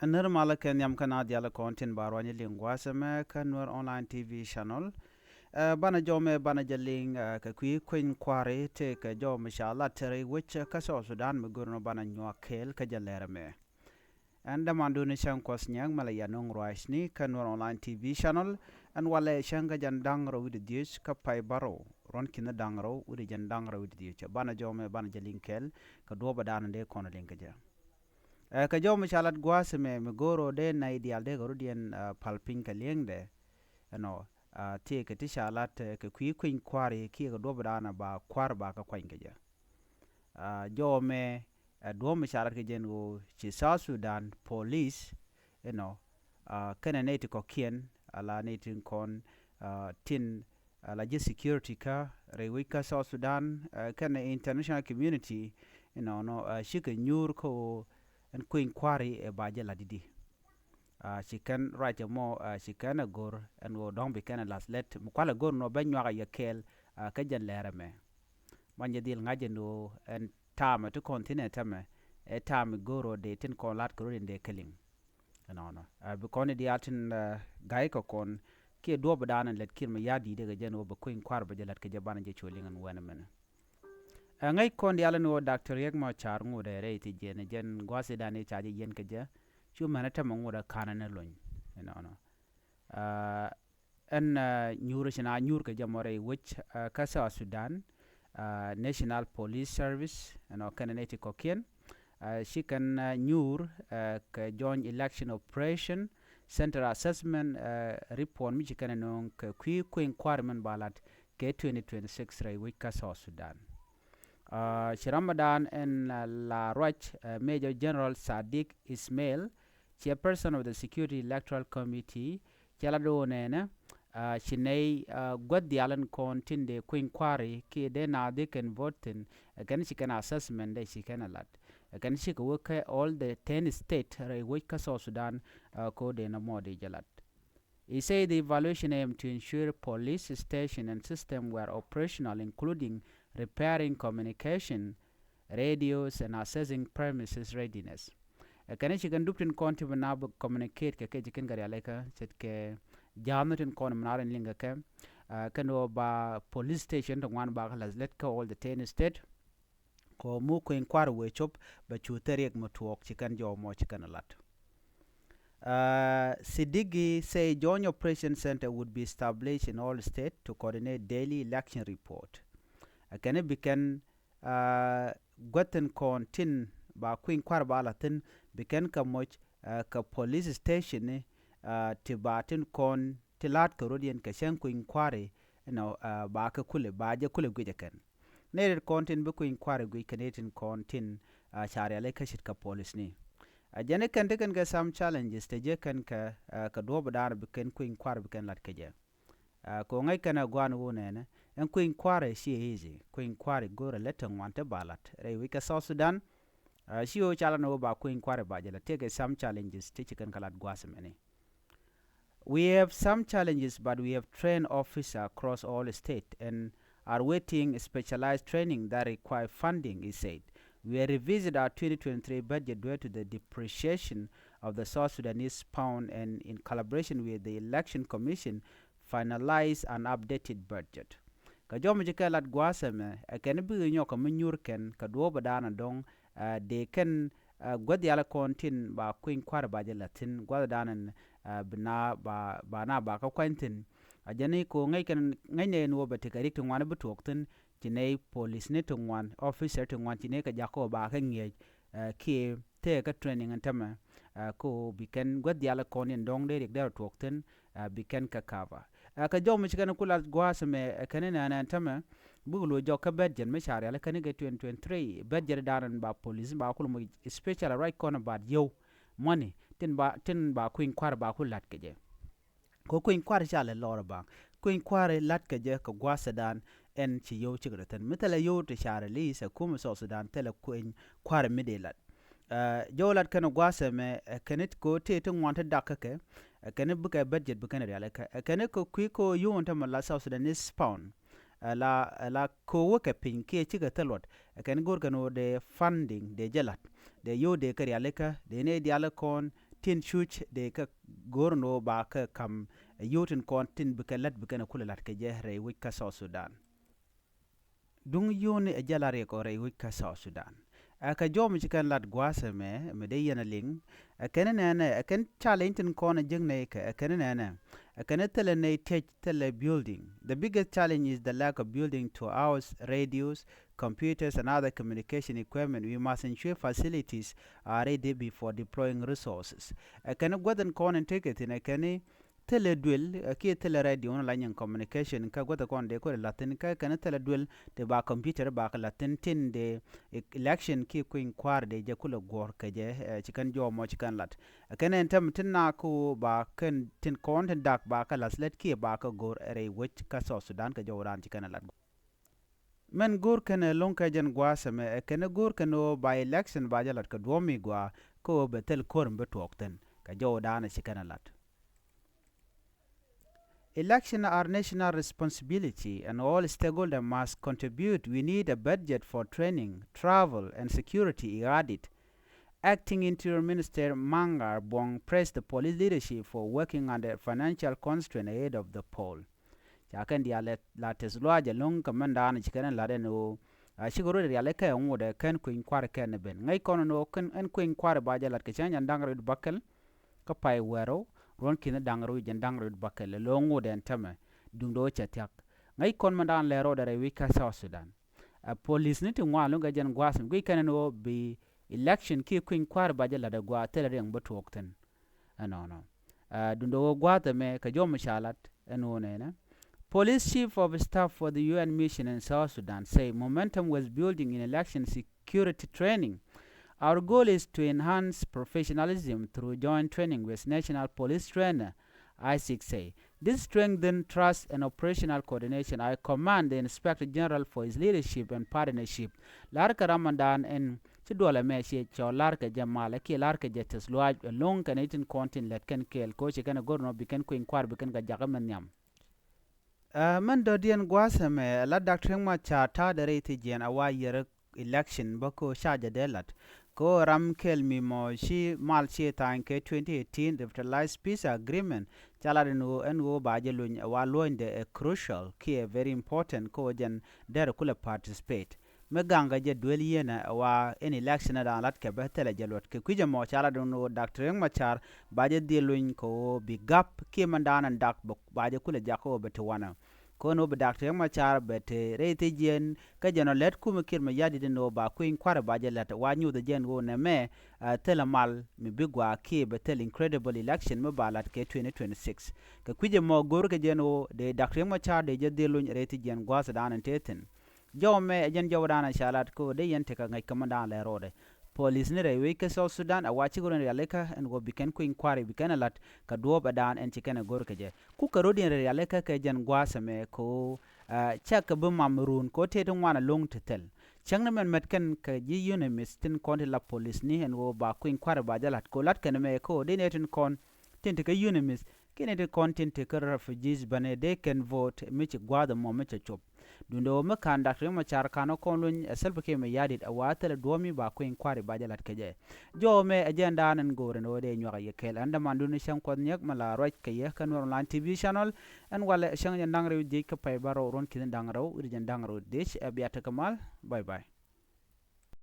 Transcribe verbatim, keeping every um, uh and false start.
Ɛ nir malä kɛ nhiam kä na dial kɔn tin ba ruany liŋ gua̱a̱th ɛmɛ kä Nuer Online T V channel. Ɛ banɛ jɔmɛ banɛ jɛ liŋ, ɛ, kɛ kui̱ kueny kua̱ri tëë kɛ jɔmɛ ca lat tɛrɛ wec kä South Sudan mi go̱r nɔ banɛ nyuak kɛɛl kä jɛ lɛr ɛmɛ. Ɛn dämandun cäŋ kuɔth nyɛk mɛ lɛ yɛ nuŋ ruacni kä Nuer Online T V channel. Ɛn walɛ cäŋ kä jɛn da̱ŋ rɛw wi̱cdɛ dhieec kä pay bärɔw ruɔ̱n ki̱n da̱ŋ rɛw wi̱cdɛ jɛn da̱ŋ rɛw wi̱cdɛ dhieec. Banɛ jɔmɛ banɛ jɛ liŋ kɛɛl kɛ duɔ̱ɔ̱p ɛ da̱a̱n dee kɔn liŋ kɛ jɛ. Ɛ kɛ jɔmɛ ca lat gua̱a̱th ɛmɛ mi go̱o̱r ɔ dee nɛy diaal dee kɛ rut yɛn, ɛ, pal piny kɛ li̱eŋdɛ. Ɛnɔ, ɛ, thiee kɛ ti ca lat, ɛ, kɛ kui̱ kueny kua̱ri kiɛ kɛ duɔ̱ɔ̱p ɛ da̱a̱n ba kua̱r ba kä kuany kɛ jɛ. Ɛ, jɔmɛ, ɛ, duɔ̱ɔ̱p mi ca lat kɛ jɛn ɣöö ci South Sudan Police, ɛnɔ, ɛ, kɛnɛ nɛy ti kɔ̱kiɛn, ala nɛy tin kɔn, ɛ, tin, ɛ, la ji̱ security kä rɛy wec kä South Sudan, ɛ, kɛnɛ international community, ɛnɔnɔ, ɛ, cikɛ nyuur kä ɣöö ɛn kueny kua̱ri ɛ ba jɛ lat i̱di. Ɛ, ci kɛn ruac ɛmɔ, ɛ, ci kɛn ɛ go̱r ɛn ɣöö dɔ̱ŋ bi kɛn ɛ lath lät mi kualɛ go̱r nɔ bɛ nyuak ɛ yɛ kɛɛl, ɛ, kä jɛn lɛr ɛmɛ. Man jɛ dhil ŋa̱c ɛn ɣöö ɛn taamɛ ti kɔn thi̱n ɛ tɛmɛ ɛ taamɛ go̱r ɣöö dee tin kɔn la̱t kɛ rot in dee kɛ liŋ. Ɛnɔnɔ, ɛ, bi kɔn i̱ diaal tin, ɛ, ga̱y kɛ kɔn kiɛ duɔ̱ɔ̱p ɛ da̱a̱n ɛn lät Kiir Mayardit kɛ jɛn ɣöö bɛ kueny kua̱r bɛ jɛ la̱t kɛ jɛ banɛ jɛ cu liŋ ɛn wɛn ɛmɛnɛ. Ɛ ŋäc kɔn diaal ɛn ɣöö Doctor Riek Machar ŋut ɛ rɛy ti jiɛn ɛ jɛn gua̱a̱th ɛ da̱a̱n i̱ ca jɛ yiɛn kɛ jɛ cu mɛn ɛ tämɛ ŋut ɛ ka̱n ɛn ɛ lony. Ɛnɔnɔ. Ɛ, ɛn, ɛ, nyuur ci na nyuur kɛ jɛ mɔ rɛy wec, ɛ, kä South Sudan, ɛ, National Police Service, ɛnɔ kɛnɛ nɛy ti kɔ̱kiɛn, ɛ, ci kɛn, ɛ, nyuur, ɛ, kɛ Joint Election Operation Center Assessment, ɛ, report mi ci kɛn ɛ nööŋ kɛ kui̱ kueny kua̱r min ba lat kɛ twenty twenty-six rɛy wec kä South Sudan. Ɛ, ci ram mi da̱a̱n ɛn, ɛ, la ruac, ɛ, Major General Sadiq Ismail, Chairperson of the Security Electoral Committee, cɛ la do̱o̱ nɛɛnɛ, ɛ, ci nɛy, ɛ, guäth diaal ɛn kɔn tin dee kueny kua̱ri kiɛ dee naath dee kɛn vote thi̱n, ɛ kɛn ci kɛn assessment dee ci kɛn ɛ lat. Ɛ kɛn cikɛ wä kɛ all the ten state rɛy wec kä South Sudan, ɛ, ko̱ dee nɔmɔ dee jɛ lat. He said the evaluation aim to ensure police station and system were operational, including repairing communication radios and assessing premises readiness. Ɛ kɛn ci kɛn dup tin kɔn ti bi na bi communicate kɛ kɛ ji̱ kɛn kɛ rialikä ce̱tkɛ ja̱a̱n tin kɔn mi na rin liŋ kɛ kɛ, ɛ, kɛn wä ba police station ti ŋuan ba kɛ lath lät kä all the ten state. Kɔ mu kueny kua̱r wee cop bɛ cu theriek mi tuɔɔk ci kɛn jɔw mɔ ci kɛn lat. Ɛ, Sidigi say Joint Operation Center would be established in all state to coordinate daily election report. Ɛ kɛn bi kɛn, ɛ, guäthin kɔn tin ba kueny kua̱r ba la thi̱n bi kɛn kɛ moc, ɛ, kɛ police station ni, ɛ, ti ba tin kɔn ti la̱t kɛ rot yɛn kɛ cäŋ kueny kua̱ri, you know, ɛ, ba kɛ kulɛ ba jɛ kulɛ guic ɛ kɛn. Nɛy rit kɔn tin bi kueny kua̱r ɛ guic kɛ nɛy tin kɔn tin, ɛ, ca rialikä ce̱tkɛ police ni. Ɛ jɛn i̱ kɛn ti kɛn kɛ some challenges te jɛ kɛn kɛ, ɛ, kɛ duɔ̱ɔ̱p da̱a̱n bi kɛn kueny kua̱r bi kɛn lat kɛ jɛ. Ɛ, kɛ ɣöö ŋäc kɛn ɛ gua̱a̱n ɣöö nɛɛnɛ ɛn kueny kua̱r ɛ ci easy. Kueny kua̱r ɛ go̱o̱rɛ lät ti ŋuan ti ba lat rɛy wec kɛ South Sudan. Ɛ, ci ɣöö ca lat ni ɣöö ba kueny kua̱r ɛ ba jɛ lat tekɛ some challenges ti ci kɛn kɛ lat gua̱a̱th mɛni. We have some challenges, but we have trained officers across all states and are waiting specialized training that require funding, he said. We have revised our twenty twenty-three budget due to the depreciation of the South Sudanese pound and, in collaboration with the Election Commission, finalize an updated budget. Kɛ jɔmɛ ci kɛ lat gua̱a̱th ɛmɛ ɛ kɛn bikɛ nyɔk kɛ mi nyuur kɛn kɛ duɔ̱ɔ̱p ɛ da̱a̱n ɛ dɔ̱ŋ, ɛ, dee kɛn, ɛ, guäth yalɛ kɔn tin ba kueny kua̱r ba jɛ la̱th thi̱n gua̱th ɛ da̱a̱n ɛn, ɛ, bi na ba, ba na ba kä kuany thi̱n. A jɛn i̱ ko ŋäc kɛn ŋäc nɛ ɛn wä bɛ tekɛ rik ti ŋuan bi tuɔɔk thi̱n ci nɛy police ni ti ŋuan, officer ti ŋuan ci nɛy kɛ jakä wä ba kɛ ŋi̱eec, ɛ, kiɛ tëëkä training ɛn tämɛ, ɛ, ko bi kɛn guäth yalɛ kɔn in dɔ̱ŋ dee rik dee rɔ tuɔɔk thi̱n, ɛ, bi kɛn kɛ cover. Ɛ, kɛ jɔw mi ci kɛn ku lat gua̱a̱th ɛmɛ, ɛ, kɛn in ɛn ɛn tämɛ buk luɔ jɔk kä budget mi ca rial kɛn kɛ twenty twenty-three budget da̱a̱n ba police ba kul moc special right kɔn ba yio̱w money tin ba, tin ba kueny kua̱r ba ku lat kɛ jɛ. Kɛ kueny kua̱r ca lɛ lɔr baŋ kueny kua̱r lat kɛ jɛ kɛ gua̱a̱th ɛ da̱a̱n ɛn ci yio̱w cikɛ rɔ thi̱n mi thilɛ yio̱w ti ca release ɛ kumɛ South Sudan thilɛ kueny kua̱r mi dee lat. Ɛ, jɔw lat kɛn gua̱a̱th ɛmɛ, ɛ, kɛn it ko tëë ti ŋuan ti dak kä kɛ, ɛ, kɛn bikɛ budget bi kɛn rial ɛ kɛ, ɛ, kɛn ko kui̱ ko yio̱w ɛn tämɛ la South Sudanese pound. Ɛ, la, ɛ, la ko wä kɛ piny kiɛ cikɛ thil luɔt, ɛ, kɛn go̱r kɛn wä dee funding dee jɛ lat, dee yio̱w dee kɛ rial ɛ kɛ, dee ni dial ɛ kɔn, tin cuc dee kɛ go̱r ni ɣöö ba kɛ ka̱m ɛ yio̱w tin kɔn tin bikɛ la̱t bikɛn ɛ kulɛ la̱t kɛ jɛ rɛy wec kä South Sudan. Duŋ yio̱wni ɛ jɛ la riɛk ɔ rɛy wec kä South Sudan. Ɛ kɛ jɔw mi ci kɛn lat gua̱a̱th ɛmɛ mi dee yɛn a liŋ. Ɛ kɛn nɛnɛ ɛ kɛn challenge tin kɔn ɛ jiäk nɛy kɛ ɛ kɛn nɛnɛ. Ɛ kɛn thilɛ nɛy tiec thilɛ building. The biggest challenge is the lack of building to house radios, computers and other communication equipment. We must ensure facilities are ready before deploying resources. Ɛ kɛn guäth in kɔn in tekɛ thi̱n ɛ kɛn thilɛ duël ɛ kiɛ thilɛ radio ni la nyin communication kä guäth kɔn dee kuɛl la̱thi̱n kä kɛn thilɛ duël ti ba computer ba kɛ la̱thi̱n tin dee election kiɛ kui̱ny kua̱r dee jɛ kulɛ guɔ̱r kɛ jɛ. Ɛ ci kɛn jɔɔmɔ ci kɛn la̱t ɛ kɛn ɛn tɛm tin na ku ba kɛn tin kɔn tin dak ba kɛ la̱th lät kiɛ ba kɛ go̱r ɛ rɛy wec kä South Sudan kɛ jɔw dan ci kɛn ɛ la̱t. Mɛn go̱o̱r kɛn ɛ lo̱ŋ kɛ jɛn gua̱a̱th ɛmɛ ɛ kɛn ɛ go̱o̱r kɛn ɣöö ba election ba jɛ la̱t kɛ duɔ̱ɔ̱m mi gua̱a̱ kä ɣöö bɛ thil ko̱r mi bi tuɔɔk thi̱n kɛ jɔw dan ɛ ci kɛn ɛ la̱t. Election are national responsibility and all stakeholders must contribute. We need a budget for training, travel and security, he added. Acting Interior Minister Mangar Buong praised the police leadership for working under financial constraint ahead of the poll. Ca kɛn diaal la tɛth luac ɛlɔ̱ŋ kɛ mɛn daanɔ ci kɛn lat ɛn ɣöö a cikɛ rot rial ikɛ ŋot ɛ kɛn kui̱ny kua̱r kɛn ben ŋäc kɔn ɛn ɣöö kɛn ɛn kui̱ny kua̱r ba jɛ lat kɛ cäŋ jɛn da̱ŋ rɛw wi̱cdɛ bäkɛl kä pay wɛɛr rɛw ruɔ̱n ki̱n da̱ŋ rɛw wi̱c jɛn da̱ŋ rɛw wi̱cdɛ bäkɛl ɛlɔ̱ŋ ŋot ɛn tämɛ duŋdɛ ɣöö cɛ thia̱k. Ŋäc kɔn mɛn daanɔ lɛ rɔɔdɛ rɛy wec kä South Sudan. A police ni ti ŋuan lo̱ŋ kɛ jɛn gua̱a̱th mi guic kɛn ɛn ɣöö bi election kiɛ kui̱ny kua̱r ba jɛ lat ɛ gua̱a̱ thilɛ riɛŋ bä tuɔɔk thi̱n. Ɛnɔnɔ. Ɛ duundɛ ɣöö gua̱a̱th ɛmɛ kɛ jɔm mi ca lat ɛn ɣöö nɛnɛ. Police Chief of Staff for the U N Mission in South Sudan say momentum was building in election security training. Our goal is to enhance professionalism through joint training with National Police Trainer, Isaac say. This strengthen trust and operational coordination. I commend the Inspector General for his leadership and partnership. La̱rkɛ ram mɛn daanɔ ɛn ci duɔlɛ mɛ ciɛ cɔl la̱rkɛ jɛ malɛ kiɛ la̱rkɛ jɛ tɛth luaac ɛlɔ̱ŋ kɛn itin kɔn tin lät kɛn kɛɛl koci kɛn ɛ go̱r nɔ bi kɛn kui̱ny kua̱r bi kɛn kɛ jakä mɛ nhiam. Ɛ mɛn dɔ̱diɛn gua̱a̱th ɛmɛ ɛ la Dak Riek Machar ta̱a̱dɛ rɛy thi̱jiɛn a wa yɛrɛ election bä ko ca jɛ dee lat. Ko ram kɛl mi mɔ ci mal ci tha̱a̱ny kɛ twenty eighteen revitalized peace agreement ca lat ɛn ɣöö ɛn ɣöö ba jɛ luny ɛ wa luɔ̱nydɛ ɛ crucial kiɛ very important ko jɛn derɛ kulɛ participate. Mi gaŋkɛ jɛ duel yienɛ ɛ wa in election ɛ da̱a̱n lat kɛ bä thilɛ jɛ luɔt kɛ kui̱c ɛmɔ ca lat ɛn ɣöö Dak Riek Machar ba jɛ dhil luny kɛ ɣöö bi gap kiɛ mɛn da̱a̱n ɛn dak ba jɛ kulɛ jak kä ɣöö bɛ ti wanɛ. Kɔn ɣöö bi Dak Riek Machar bɛ te rɛy thi̱jiɛn kä jɛn ɔ lät kumɛ Kiir Mayardit ɛn ɣöö ba kui̱ny kua̱r ba jɛ lät wa nyuuth ɛ jɛn ɣöö nɛmɛ ɛ thilɛ mal mi bi gua̱a̱ kiɛ bɛ thil incredible election mi ba lat kɛ twenty twenty six. Kɛ kui̱c ɛmɔ go̱o̱r kɛ jɛn ɣöö dee Dak Riek Machar dee jɛ dhil luny rɛy thi̱jiɛn gua̱a̱th dan ɛn te thi̱n. Jɔw mɛ ɛ jɛn jɔw dan ɛ ca lat kɛ ɣöö dee yɛn tekɛ ŋäc kä mɛn dan lɛ ro̱o̱dɛ. Police ni rɛy wec kä South Sudan a wa cik run rialikä ɛn ɣöö bi kɛn kui̱ny kua̱r bi kɛn ɛ lat kɛ duɔ̱ɔ̱p ɛ dan ɛn ci kɛn ɛ go̱o̱r kɛ jɛ. Kukɛ rot in rialikä kɛ jɛn gua̱a̱th ɛmɛ kɛ ɣöö cakɛ bi mam run kɛ ɣöö tëë ti ŋuan ɛlɔ̱ŋ ti thil. Cäŋ ni mɛn mɛt kɛn kɛ ji̱ UNMISS tin kɔn ti la police ni ɛn ɣöö ba kui̱ny kua̱r ba jɛ la̱t kɛ ɣöö la̱t kɛn mɛ kɛ ɣöö dee nɛ tin kɔn tin ti kɛ UNMISS kiɛ nɛ tin kɔn tin ti kɛ refugees bänɛ dee kɛn vote mi ci gua̱a̱th ɛmɔ mi cɛ cop. Duundɛ ɣöö mi ka̱n Dak Riek Machar ka̱n ɔ kɔn luny ɛ Salva Kiir Mayardit ɛ wa thilɛ duɔ̱ɔ̱p mi ba kui̱ny kua̱r ba jɛ la̱t kɛ jɛ. Jɔw mɛ ɛ jɛn daanɔ ɛn go̱o̱r ɛn ɣöö dee nyuak ɛ yɛ kɛɛl ɛn dämandu ni cäŋ Kuɔth Nyɛk mi la ruac kɛ yɛ kä Nuɛr Online T V channel. Ɛn walɛ cäŋ jɛn da̱ŋ rɛw jiec kä pay bärɔw ruɔ̱n ki̱n da̱ŋ rɛw wi̱cdɛ jɛn da̱ŋ rɛw dhiec ɛ bia tekɛ mal. Bye bye.